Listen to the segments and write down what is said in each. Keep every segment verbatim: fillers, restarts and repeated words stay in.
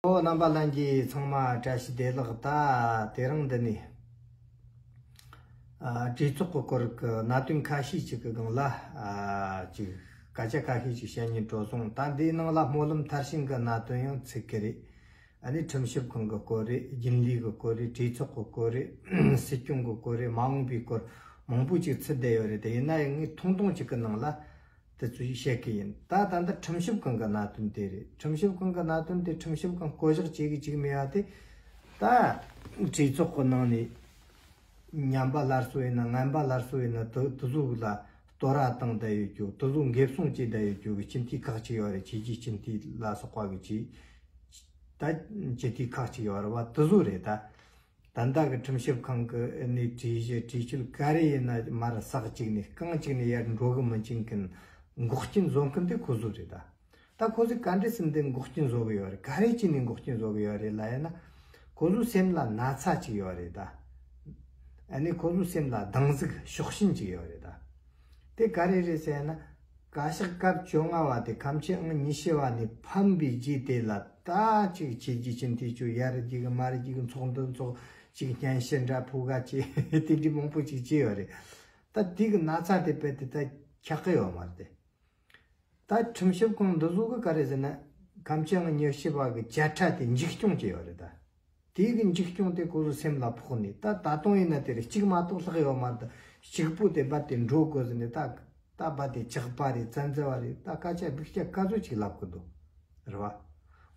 ཨོ། རྣམ་པ་ལྷན་རྒྱས་ཚང་མ་བཀྲ་ཤིས་བདེ་ལེགས། ད་དེ་རིང་འདི་ནས་ཨ་གྲོས་ཚོགས་ཀྱི་སྐོར་གྱི་གནད་དོན་ཁ་ཤས་ཅིག་གི་སྒང་ལ་ཨ་ཅིག་སྐད་ཆ་ཁ་ཤས་ཅིག་བཤད་སྙིང་བྲོ་སོང་། ད་འདིའི་ནང་ལ་སྨོན་ལམ་མཐར་ཕྱིན་གྱི་གནད་དོན་ཡང་ཚུད་ཀྱི་རེད། ཨ་ནི་ཁྲིམས་ཞིབ་ཁང་གི་སྐོར་རེད། རྒྱུན་ལས་ཀྱི་སྐོར་རེད། གྲོས་ཚོགས་ཀྱི་སྐོར་རེད། སྲིད་སྐྱོང་གི་སྐོར་རེད། མ་འོངས་པའི་སྐོར་མང་པོ་ཅིག་ཚུད་བསྡད་ཡོད་རེད། དེ་ཡིན་ན་ཡང་ངས་ཐུང་ཐུང་ཅིག་གི་ནང་ལ་དེ་ཚོ་ཞིག་བཤད་ཀྱི་ཡིན། ད་ད་ལྟ་ཁྲིམས་ཞིབ་ཁང་གི་གནད་དོན་དེ་རེད། ཁྲིམས་ཞིབ་ཁང་གི་གནད་དོན་དེ་ཁྲིམས་ཞིབ་ཁང་བསྐོ་གཞག་བྱེད་ཀྱི་བཅུག་མེད་པ་དེ། ད་གྲོས་ཚོགས་ཀྱི་ནང་ནས་ཉམས་པ་སླར་གསོ་ཡིན་ན་ངན་པ་སླར་གསོ་ཡིན་ན་དེ་དེ་ཚོ་ལ་བསྟོད་ར་བཏང་བསྡད་ཡོད་རྒྱུ། དེ་ཚོ་འགེབས་སྲུང་བྱས་བསྡད་ཡོད་རྒྱུ་གི་སྤྱི་འཐུས་ཁག་ཅིག་ཡོད་རེད། ཆོས་བརྒྱུད་སྤྱི་འཐུས་ལ་སོགས་པ་གི་ཅིག་ད་སྤྱི་འཐུས་ཁག་ཅིག་ཡོད་རེད་བ། དེ་ཚོ་རེད། ད་ད་ལྟ་གི་ཁྲིམས་ཞིབ་ཁང་གི་ནས་གྲོས་གཞི་གྲོས་ཆོད་ག་རེ་ཡིན་ན་མར་ཟག་བཅུག་ནས་རྐང་བཅུག་ནས་ཡར་འགྲོ་གི་མི་འཇུག་མཁན་འགོག་རྐྱེན་བཟོ་མཁན་དེ་ཁོ་ཚོ་རེད། ད་ད་ཁོ་ཚོས་ག་འདྲས་སེ་འདི་འགོག་རྐྱེན་བཟོ་གི་ཡོད་རེད། ག་རེ་བྱས་ནས་འགོག་རྐྱེན་བཟོ་གི་ཡོད་རེད་ལབ་ཡིན་ན། ཁོ་ཚོའི་སེམས་ལ་ན་ཚ་ཅིག་ཡོད་རེད་ད། ཨ་ནི་ཁོ་ཚོའི་སེམས་ལ་སྡང་ཟུག་ཕྱོགས་ཞེན་ཅིག་ཡོད་རེད་ད། དེ་ག་རེ་རེད་ཟེར་ན། བཀའ་ཤག་སྐབས་བཅོ་ལྔ་བ་དེ་ཁམས་ཆེན་ཨང་ཉི་ཤུ་བ་ནས་ཕམ་པའི་རྗེས་དེ་ལ་ད་ཅིག་ཆོས་བརྒྱུད་སྤྱི་འཐུས་ཚོ་ཡར་རྒྱུག་མར་རྒྱུག་ཚོགས་འདུ་འཚོགས། ཅིག་སྙན་ཞུ་འདྲ་ཕུལ་ག་ཅིག་དེ་འདྲའི་མང་པོ་ཅིག་བྱས་ཡོད་རེད། ད་དེ་གི་ན་ཚ་དེ་རྦད་དེ་ད་ཁྱག་གི་ཡོད་མ་རེད་དེ། ད་ཁྲིམས་ཞིབ་ཁང་འདི་ཚོ་གི་ག་རེ་ཟེར་ན། ཁམས་ཆེན་ཨང་ཉི་ཤུ་བ་གི་བཅད་ཁྲ་དེ་འཇིགས་སྐྱོང་བྱས་ཡོད་རེད་ད། དེ་གི་འཇིགས་སྐྱོང་དེ་ཁོ་ཚོ་སེམས་ལ་ཕོག་ནས། ད་ད་དུང་ཡིན་ན་དེ་རེད། གཅིག་མ་གཏོགས་ལྷག་ཡོད་མ་རེད། གཅིག་པོ་དེ་རྦད་དེ་འགྲོ་དགོས་ཟེར་ནས། ད་ད་རྦད་དེ་ཇག་པ་རེད། བཙན་འཛུལ་བ་རེད། ད་སྐད་ཆ་སྡུག་ཅག་ག་ཚོད་ཅིག་ལབ་གི་འདུག་རེད་བ།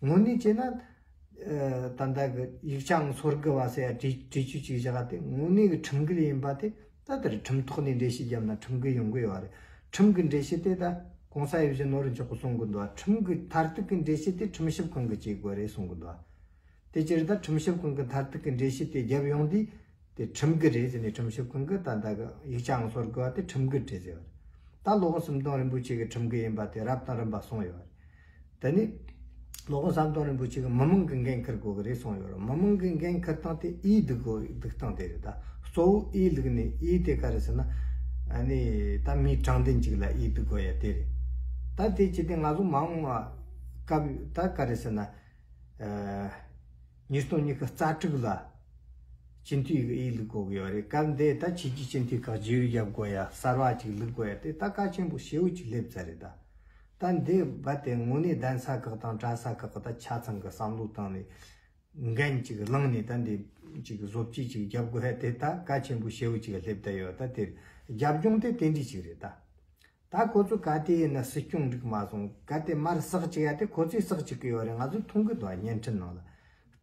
དངོས་གནས་བྱས་ན། ཨ་ད་ལྟ་གི་ཡིག་ཆའང་སོར་གི་བ་ཟེར་ཡ་གྲོས་གྲོས་ཆོད་ཅིག་བཞག་སྟེ། དངོས་གནས་ཀྱི་ཁྲིམས་འགལ་ཡིན་པ་དེ། ད་དེར་ཁྲིམས་ཐོག་ནས་འགྲེལ་བཤད་བརྒྱབ་ན་ཁྲིམས་འགལ་ཡོང་གི་ཡོད་རེད། ཁྲིམས་ཀྱི་འགྲེལ་བཤད་དེ་ད་གོང་ས་ཡིད་བཞིན་ནོར་བུ་མཆོག་གིས་གསུང་གི་འདུག་ཁྲིམས་ཀྱི་མཐར་ཐུག་གི་འགྲེལ་བཤད་དེ་ཁྲིམས་ཞིབ་ཁང་གིས་བྱེད་དགོས་རེད་གསུང་གི་འདུག་དེ་ཕྱིར་ད་ཁྲིམས་ཞིབ་ཁང་གིས་མཐར་ཐུག་གི་འགྲེལ་བཤད་དེ་བརྒྱབ་ཡོང་དུས། དེ་ཁྲིམས་འགལ་རེད་ཟེར་ནས། ཁྲིམས་ཞིབ་ཁང་གིས་ད་ལྟ་གི་ཡིག་ཆའང་སོར་གི་བ་དེ་ཁྲིམས་འགལ་རེད་ཟེར་བ་རེད། ད་བློ་དགོངས་གསུམ་སྟོང་རིན་པོ་ཆེ་གི་ཁྲིམས་འགལ་ཡིན་པ་དེ་རབ་དང་རིམ་པ་གསུངས་ཡོད་རེད། དེ་ནས་བློ་དགོངས་གསུམ་སྟོང་རིན་པོ་ཆེ་གི་མི་མང་གི་འགན་འཁུར་དགོས་གི་རེད་གསུངས་ཡོད་རེད། མི་མང་གི་འགན་འཁུར་སྟངས་དེ་འོས་བསྡུ་དགོས། བསྡུ་སྟངས་དེ་རེད། ད་གཙོ་བོ་འོས་བླུགས་ནས། འོས་དེ་ག་རེ་ཟེར་ན། ཨ་ནི་ད་མི་དྲང་བདེན་ཅིག་ལ་འོས་བསྡུ་དགོས་ཡ་དེ་རེད། ད་དེ་བྱས་ཏེ་ང་ཚོ་མ་འོངས་པ་སྐབས་ད་ག་རེ་ཟེར་ན། ཨ། ཉིས་སྟོང་ཉི་ཤུ་རྩ་དྲུག་ལ་སྤྱི་འཐུས་ཀྱི་འོས་བླུག་དགོས་ཀྱི་ཡོད་རེད། སྐབས་འདི་ད་ཆོས་བརྒྱུད་སྤྱི་འཐུས་ཁག་བརྗེ་རྒྱག་དགོས་ཡ། གསར་བ་ཅིག་བླུག་དགོས་ཡ་དེ་ད་གལ་ཆེན་པོ་ཞེ་པོ་ཅིག་སླེབས་ཚར་རེད་ད། ད་འདི་རྦད་དེ་དངོས་གནས་གདན་ས་ཁག་དང་གྲྭ་ས་ཁག་གི་ད་ཆ་ཚང་གི་བསམ་བློ་བཏང་ནས། འགན་ཅིག་བླངས་ནས་ད་འདི་ཅིག་བཟོ་བཅོས་ཅིག་རྒྱབ་དགོས་ཡ་དེ་ད་གལ་ཆེན་པོ་ཞེ་པོ་ཅིག་སླེབས་བསྡད་ཡོད། ད་དེར་རྒྱབ་ལྗོངས་དེ་དེ་འདྲ་ཅིག་རེད་ད། ད་ཁོ་ཚོ་ག་དེ་ཡིན་ན་སྲིད་སྐྱོང་འགྲིག་མ་སོང་། ག་དེ་མར་ཟག་བཅུག་ཡ་དེ་ཁོ་ཚོས་ཟག་བཅུག་གི་ཡོད་རེད། ང་ཚོས་མཐོང་གི་འདུག་བ། བརྙན་འཕྲིན་ནང་ལ་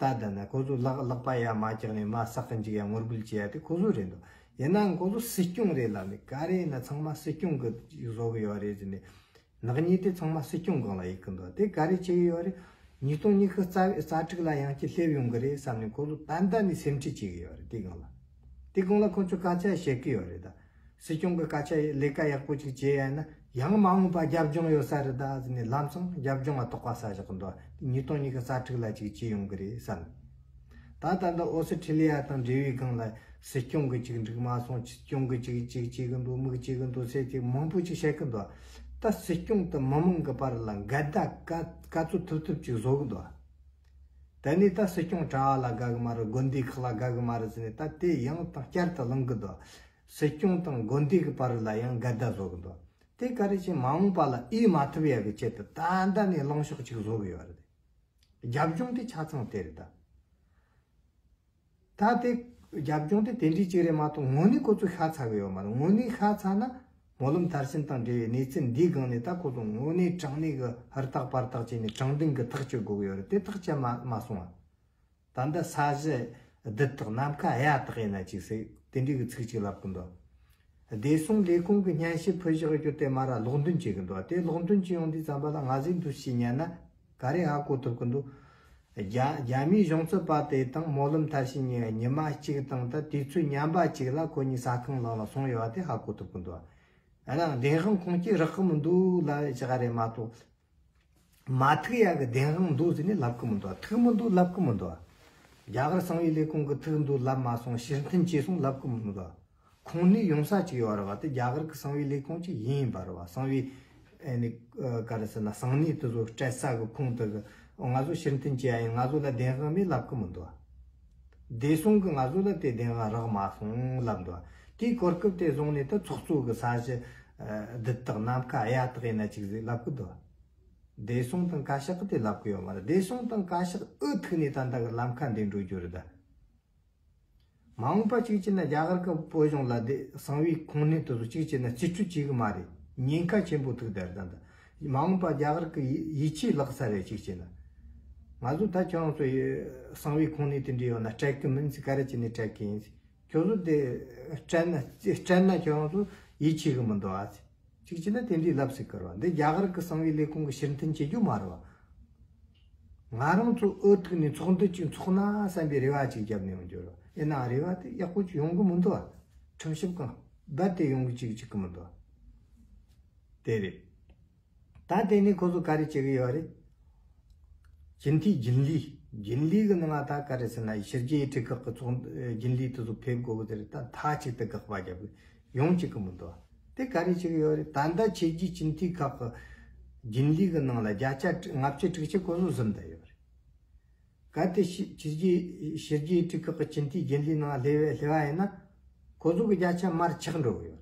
ལྟ་ད་ན། ཁོ་ཚོ་ལག་ལག་པ་ཡར་མར་བཀྱགས་ནས་མར་ཟག་གི་འཇུག་ཡ་ངོ་རྒོལ་བྱེད་ཡ་དེ་ཁོ་ཚོ་རེད་འདུག་ཡིན་ནའང་ཁོ་ཚོ་སྲིད་སྐྱོང་རེད་ལབ་ནས། ག་རེ་ཡིན་ན་ཚང་མ་སྲིད་སྐྱོང་གིས་བཟོ་གི་ཡོད་རེད་ཟེར་ནས། ནག་ཉེས་དེ་ཚང་མ་སྲིད་སྐྱོང་སྒང་ལ་ཡོད་གི་འདུག་དེ་ག་རེ་བྱེད་ཀྱི་ཡོད་རེད། ཉིས་སྟོང་ཉི་ཤུ་རྩ་རྩ་དྲུག་ལ་ཡང་ཅིག་སླེབས་ཡོང་གི་རེད་བསམ་ནས་ཁོ་ཚོ་ད་ལྟ་ནས་སེམས་ཁྲལ་བྱེད་ཀྱི་ཡོད་རེད། དེ་སྒང་ལ། དེ་སྒང་ལ་ཁོང་ཚོས་སྐད་ཆ་བཤད་ཀྱི་ཡོད་རེད་ད། སྲིད་སྐྱོང་གི་སྐད་ཆ་ལས་ཀ་ཡག་པོ་ཅིག་བྱས་ཡ་ན་ཡང་མ་འོངས་པ་རྒྱབ་ལྗོངས་ཡོད་ས་རེད་ད་ཟེར་ནས། ལམ་སང་རྒྱབ་ལྗོངས་ལ་དོགས་པ་ཟ་བཞག་གི་འདུག་ཉིས་སྟོང་ཉི་ཤུ་རྩ་དྲུག་ལ་ཅིག་བྱེད་ཡོང་གི་རེད་བསམ། ད་ད་ལྟ་ཨོ་སི་ཁྲི་ལི་ཡ་དང་འབྲེལ་བའི་སྒང་ལ་སྲིད་སྐྱོང་གི་ཅིག་འགྲིག་མ་སོང་། སྲིད་སྐྱོང་གི་ཅིག་ཅིག་བྱེད་གི་འདུག་མིག་བྱེད་གི་འདུག་ཟེར་ཅིག་མང་པོ་ཅིག་བཤད་གི་འདུག་ད་སྲིད་སྐྱོང་དང་མི་མང་གི་བར་ལ་འགལ་ཟླ་ག་ག་ཚོད་ཐུབ་ཐུབ་ཅིག་བཟོ་གི་འདུག་དེ་ནས་ད་སྲིད་སྐྱོང་གྲྭ་བ་ལ་དགའ་གི་མ་རེད། དགོན་སྡེ་ཁག་ལ་དགའ་གི་མ་རེད་ཟེར་ནས། ད་དེ་ཡང་དང་བསྐྱར་དུ་གླེང་གི་འདུག་སྲིད་སྐྱོང་དང་དགོན་སྡེ་གི་བར་ལ་ཡང་འགལ་ཟླ་བཟོ་གི་འདུག་དེ་ག་རེ་བྱས། མ་འོངས་པ་ལ་འོས་མ་ཐོབ་ཡ་གི་ཆེད་དུ་ད་ལྟ་ནས་གླེང་ཕྱོགས་ཅིག་བཟོ་གི་ཡོད་རེད། རྒྱབ་ལྗོངས་དེ་ཆ་ཚང་དེ་རེད་ད། ད་དེ་རྒྱབ་ལྗོངས་དེ་དེ་འདྲའི་ཅིག་རེད་མ་གཏོགས། དངོས་གནས་ཁོ་ཚོས་ཤ་ཚ་གི་ཡོད་མ་རེད། དངོས་གནས་ཤ་ཚ་ན་སྨོན་ལམ་མཐར་ཕྱིན་དང་འབྲེལ་བའི་གནས་ཚུལ་འདིའི་སྒང་ནས་ད་ཁོ་ཚོ་དངོས་གནས་དྲང་གནས་ཀྱི་ཧུར་ཐག་པར་ཐག་བྱས་ནས་དྲང་བདེན་གྱི་ཐག་གཅོད་དགོས་ཀྱི་ཡོད་རེད། དེ་ཐག་བཅད་མ་མ་སོང་བ། ད་ལྟ་ས་གཞི་རྡུལ་དག་ནམ་མཁའ་གཡའ་དག་ཡིན་ན་ཅིག་ཟེར་དེ་འདྲའི་གི་ཚིག་ཅིག་ལབ་གི་འདུག་བདེ་སྲུང་ལས་ཁུངས་ཀྱི་སྙན་ཞུ་ཕུལ་བཞག་རྒྱུ་དེ་མར་ལོག་འདོན་བྱེད་གི་འདུག་དེ་ལོག་འདོན་བྱེད་ཡོང་དུས་ཙམ་པ་ལ་ང་ཚོས་འདུ་ཤེས་ཉན་ན་ག་རེ་ཧ་གོ་ཐུབ་གི་འདུག་རྒྱ་རྒྱ་མིའི་གཞུང་ཚབ་པ་དེ་དང་སྨོན་ལམ་མཐར་ཕྱིན་གཉིས་ཉི་མ་གཅིག་དང་ད་དུས་ཚོད་མཉམ་པ་གཅིག་ལ་ཁོ་གཉིས་ཟ་ཁང་ནང་ལ་སོང་ཡོད་པ་དེ་ཧ་གོ་ཐུབ་གི་འདུག་ཡང་ན་བདེན་དཔང་ཁུངས་སྐྱེལ་རག་གི་མི་འདུག་ལབ་བཞག་རེད་མ་གཏོགས། མ་ཐུག་ཡ་གི་བདེན་དཔང་འདུག་ཟེར་ནས་ལབ་གི་མི་འདུག་ཐུག་མི་འདུག་ལབ་གི་མི་འདུག་རྒྱ་གར་གསང་བའི་ལས་ཁུངས་ཀྱིས་ཐུག་འདུག་ལབ་མ་སོང་། ཕྱིར་འཐེན་བྱས་སོང་ལབ་གི་མི་འདུག་ཁུངས་སྣེ་ཡོང་ས་ཅིག་ཡོད་རེད་བ། དེ་རྒྱ་གར་གྱི་གསང་བའི་ལས་ཁུངས་ཅིག་ཡིན་ཡིན་པ་རེད་བ། གསང་བའི་ཨེ་ནི་ཨ་ག་རེ་ཟེར་ན། གསང་གནས་དེ་ཚོ་སྤྲད་ས་གི་ཁུངས་དེ་གི་ ང་ཚོ་ཕྱིར་འཐེན་བྱེད་ཡ་ཡིན། ང་ཚོ་ལ་བདེན་དཔང་མེད་ལབ་གི་མི་འདུག་བདེ་སྲུང་གི་ང་ཚོ་ལ་དེ་བདེན་དཔང་རག་མ་སོང་ལབ་འདུག་དེའི་གོ་སྐབས་དེ་བཟུང་ནས་ད་ཚོགས་གཙོ་གི་ས་གཞི་ཨ་རྡུལ་དག་ནམ་མཁའ་གཡའ་དག་ཡིན་ན་ཅིག་ཟིག་ལབ་གི་འདུག་བདེ་སྲུང་དང་བཀའ་ཤག་གི་དེ་ལབ་གི་ཡོད་མ་རེད། བདེ་སྲུང་དང་བཀའ་ཤག་འུ་ཐུག་ནས་ད་ལྟ་གི་ལམ་ཁ་འདི་འགྲོ་རྒྱུ་རེད་ད། མ་འོངས་པ་གཅིག་བྱས་ན་རྒྱ་གར་གྱི་བོད་གཞུང་ལ་དེ་གསང་བའི་ཁུངས་སྣེ་དེ་ཚོ་གཅིག་བྱས་ན་རྩིས་སྤྲོད་བྱེད་གི་མ་རེད། ཉེན་ཁ་ཆེན་པོ་ཐུག་བསྡད་རེད་ད། མ་འོངས་པ་རྒྱ་གར་གྱི་ཡིད་ཡིད་ཆེས་བརླག་ས་རེད། གཅིག་བྱས་ན་ང་ཚོ་ད་ཁྱོད་རང་ཚོ་ཡི་གསང་བའི་ཁུངས་སྣེ་དེ་འདྲ་ཡོད་ན་སྤྲད་གི་མིན་ཟེར། ག་རེ་བྱས་ནས་སྤྲད་གི་ཡིན་ཟེར། ཁྱོད་ཚོ་དེ་སྤྲད་ན་སྤྲད་ན་ཁྱོད་རང་ཚོ་ཡིད་ཆེས་གི་མི་འདུག་ཨ་ཟེར། གཅིག་བྱས་ན་དེ་འདྲའི་ལབ་སྲིད་ཀི་རེད་བ། འདི་རྒྱ་གར་གྱི་གསང་བའི་ལས་ཁུངས་ཀྱི་ཕྱིར་འཐེན་བྱེད་རྒྱུ་མ་རེད་བ། ང་རང་ཚོ་འུ་ཐུག་ནས་ཚོགས་འདུ་གཅིག་འཚོགས་ན་བསམ་པའི་རེ་བ་གཅིག་བརྒྱབ་ནས་ཡོང་རྒྱུ་རེད་བ། ཡིན་ནའང་རེ་བ་དེ་ཡག་པོ་ཅིག་ཡོང་གི་མི་འདུག་བ། ཁྲིམས་ཞིབ་ཁང་རྦད་དེ་ཡོང་གི་ཅིག་ཅིག་གི་མི་འདུག་བ། དེ་རེད། ད་དེ་ནས་ཁོ་ཚོ་ག་རེ་བྱེད་གི་ཡོད་རེད། སྤྱི་འཐུས་རྒྱུན་ལས། རྒྱུན་ལས་གི་ནང་ང་ད་ག་རེ་ཟེར་ན་ཕྱི་རྒྱལ་ཡུལ་གྲུ་ཁག་གི་ཚོགས་འདུ་རྒྱུན་ལས་དེ་ཚོ་ཕེབས་དགོས་གི་དེ་རེད། ད་མཐའ་གཅིག་ཏུ་དགག་པ་བརྒྱབ་གི་ཡོང་བཅུག་གི་མི་འདུག་བ། དེ་ག་རེ་བྱེད་ཀྱི་ཡོད་རེད། ད་ལྟ་ཆོས་བརྒྱུད་སྤྱི་འཐུས་ཁག་གི་རྒྱུན་ལས་གི་ནང་ལ་བརྒྱ་ཆ་ལྔ་བཅུ་དྲུག་ཅུ་ཁོ་ཚོ་ཟིན་བསྡད་ཡོད་རེད། གལ་ཏེ་ཕྱི་ཕྱི་རྒྱལ་ཕྱི་རྒྱལ་ཡུལ་གྲུ་ཁག་གི་སྤྱི་འཐུས་རྒྱུན་ལས་ནང་སླེབས་སླེབས་པ་ཡིན་ན་ཁོ་ཚོ་གི་བརྒྱ་ཆ་མར་ཆག་འགྲོ་གི་ཡོད་རེད།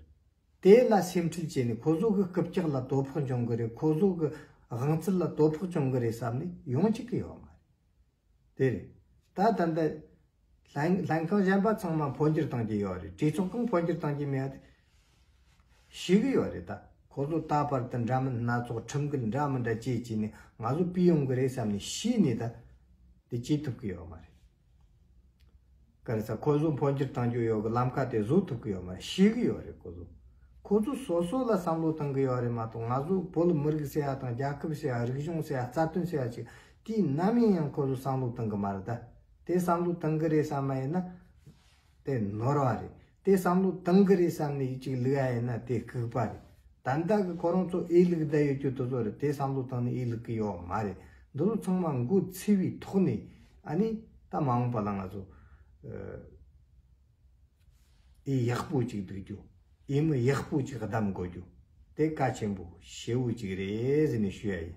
དེ་ལ་སེམས་ཁྲལ་བྱས་ནས་ཁོ་ཚོ་གི་རྐུབ་བཀྱག་ལ་དོ་ཕོག་འབྱུང་གི་རེད། ཁོ་ཚོ་གི་དབང་ཚད་ལ་དོ་ཕོག་འབྱུང་གི་རེད་བསམ་ནས་ཡོང་བཅུག་གི་ཡོད་མ་རེད། དེ་རེད། ད་ད་ལྟ་ལྷན་ལྷན་ཁང་གཞན་པ་ཚང་མ་འཕོ་འགྱུར་གཏོང་གི་ཡོད་རེད། གྲོས་ཚོགས་ཁང་འཕོ་འགྱུར་གཏོང་གི་མེད་པ་དེ་ཤེས་གི་ཡོད་རེད། ད་ཁོ་ཚོ་ད་བར་དུ་འདྲ་མིན་སྣ་ཚོགས་ཁྲིམས་འགལ་འདྲ་མི་འདྲ་བྱས་བྱས་ནས་ང་ཚོ་ཕུད་ཡོང་གི་རེད་བསམ་ནས་ཤེས་ནས་ད་དེ་བྱེད་ཐུབ་གི་ཡོད་མ་རེད། ག་རེ་ཟེར། ཁོ་ཚོ་འཕོ་འགྱུར་གཏང་རྒྱུ་ཡོད་གི་ལམ་ཁ་དེ་བཟོ་ཐུབ་གི་ཡོད་མ་རེད། ཤེས་གི་ཡོད་རེད། ཁོ་ཚོ་ཁོ་ཚོ་སོ་སོ་ལ་བསམ་བློ་གཏང་གི་ཡོད་རེད་མ་གཏོགས་ང་ཚོ་བོད་མི་རིགས་ཟེར་ཡ་དང་རྒྱལ་ཁབ་ཟེར་ཡ་རིག་གཞུང་ཟེར་ཡ་རྩ་དོན་ཟེར་ཡ་ཅིག་དུས་ནམ་ཡིན་ཡང་ཁོ་ཚོ་བསམ་བློ་གཏང་གི་མ་རེད་ད། དེ་བསམ་བློ་གཏང་གི་རེད་བསམ་མ་ཡིན་ན་དེ་ནོར་བ་རེད། དེ་བསམ་བློ་གཏང་གི་རེད་བསམ་ནས་ཅིག་ལུག་ཡ་ཡིན་ན་དེ་ལྐུགས་པ་རེད། ད་ལྟ་གི་ཁོ་རང་ཚོ་ཨེ་ལུག་བསྡད་ཡོད་རྒྱུ་དེ་ཚོ་རེད། དེ་བསམ་བློ་བཏང་ནས་ཨེ་ལུག་གི་ཡོད་མ་རེད། འདི་ཚོ་ཚང་མ་འགོ་ཚུད་པའི་ཐོག་ནས་ཨ་ནི་ད་མ་འོངས་པ་ལ་ང་ཚོ་ཨེ་ཡག་པོ་ཅིག་སྡུག་རྒྱུ། ཨེ་མི་ཡག་པོ་ཅིག་བདམས་དགོས་རྒྱུ། དེ་གལ་ཆེན་པོ་ཞེ་པོ་ཅིག་རེད་ཟེར་ནས་ཞུ་ཡ་ཡིན།